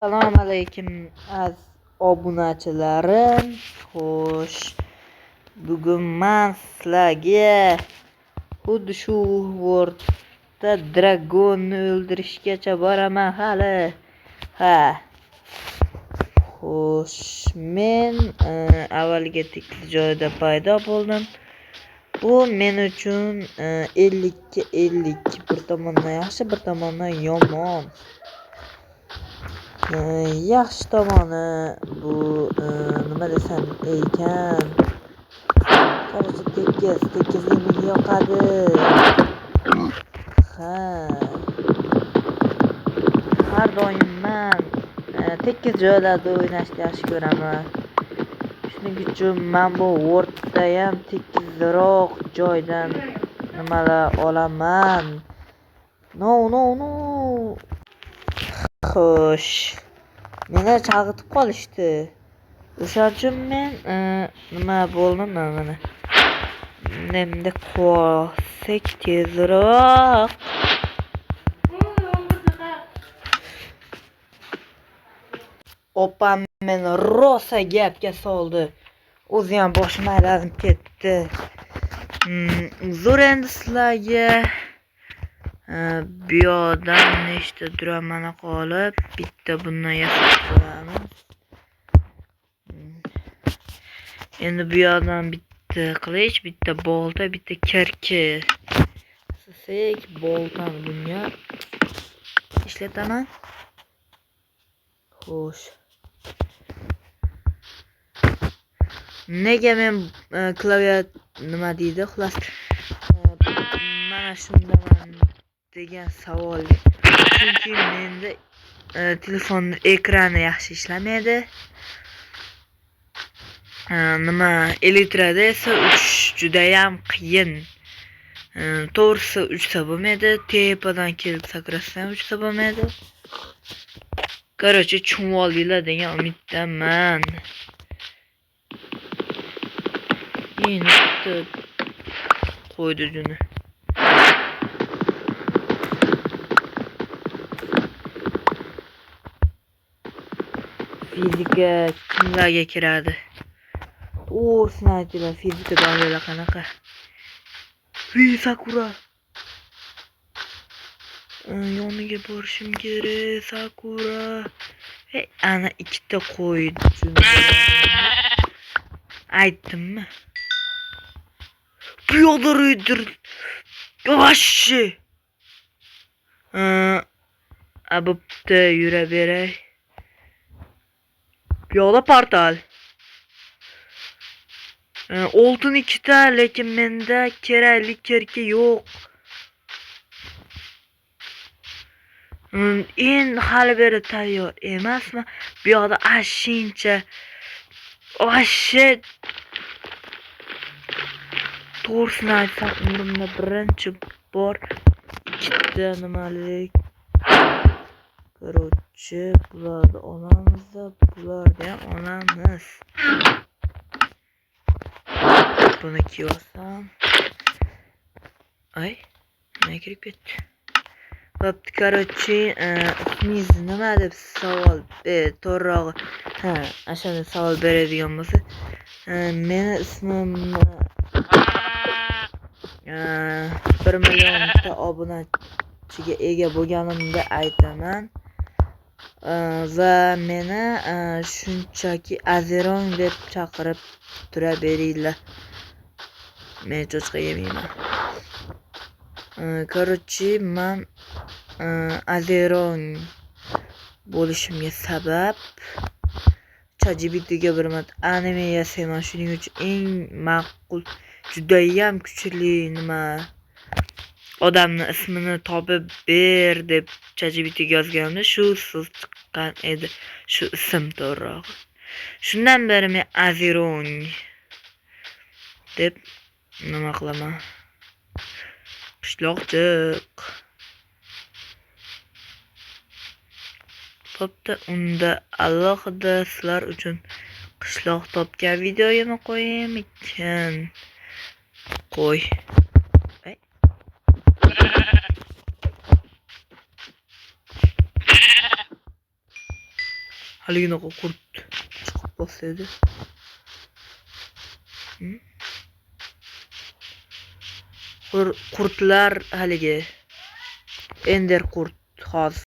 Assalomu alaykum aziz obunachilarim. Xo'sh, bugun men sizlarga xuddi shu Wordda dragonni o'ldirishgacha boraman hali. Ha. Xo'sh, men avvalgi tekis joyda paydo bo'ldim. Bu men uchun 50ga 50, bir tomondan yaxshi, bir tomondan yomon. Yaxshi tomoni bu nima desam ekan, короче, tekizlik menga yoqadi. Ha, har doim man tekis joylarda o'ynashni yaxshi ko'raman. Shuning uchun men bu Wordda ham tekizroq joydan nimalar olaman. No, no, no. Xo'sh, meni chalg'itib qolishdi. O'shaning uchun men nima bo'ldim mana. Endi qolsak tezroq. Opam meni rosa gapga soldi. O'zi ham boshim aylanib ketdi. Zo'r endi sizlarga bu yoqdan nechta duramani qolib, bitta bundan yasab qo'yamiz. Endi bu yoqdan bitta qilich, bitta bolta, bitta kirki. Yasasak, boltani bunga ishlataman. Xo'sh. Nega men klaviat nima deydi, xullas mana shundaman degan savol. Chunki menda telefonning ekrani yaxshi ishlamaydi. Nima elektrada esa uchish juda ham qiyin. To'g'risi uchsa bo'lmaydi, tepadan kelib sakrasa ham uchsa bo'lmaydi. Короче, tushunib oldinglar degan umiddaman. Endi bitta qo'ydi juni. Fizika kimlarga kiradi? To'g'risini aytinglar, fizika domlalar qanaqa? Voy, Sakura. Yoniga borishim kerak, Sakura. Hey, ana ikkita qo'ydi juni. Aytdimmi? Bu yoqda reyder. Вообще. A bo'pti, yura beray. Bu yoqda portal. Oltin ikkita, lekin menda kerakli kirki yo'q. Endi hali beri tayyor emasman. Bu yoqda ashincha вообще to'g'risini aytsam, umrimda birinchi bor ikkita nimalik. Короче, bularni olamiz-da, bularni ham olamiz. Buni kiyib olsam. Ay, nima kirib ketdi? Bo'pti, короче, ismingiz nima deb savol, to'g'rirog'i, ha, ana savol beradigan bo'lsa, meni ismim 1 millionta obunachiga ega bo'lganimda aytaman. Va meni shunchaki Azeron deb chaqirib tura beringlar. Men cho'chqa yemayman. Короче, men Azeron bo'lishimga sabab ChatGPTga bir marta anime yasayman. Shuning uchun eng ma'qul, judayam kuchli nima odamni ismini topib ber deb ChatGPTga yozganimda shu so'z chiqqan edi. Shu ism to'g'rirog'i. Shundan beri men Azeron deb nima qilaman? Qishloqchiq. Bo'pti, unda alohida sizlar uchun qishloq topgan videoyimni qo'yaymikin? Qo'y. Haliginaqa qurt chiqib bosadi. Qurtlar haligi ender qurt hozir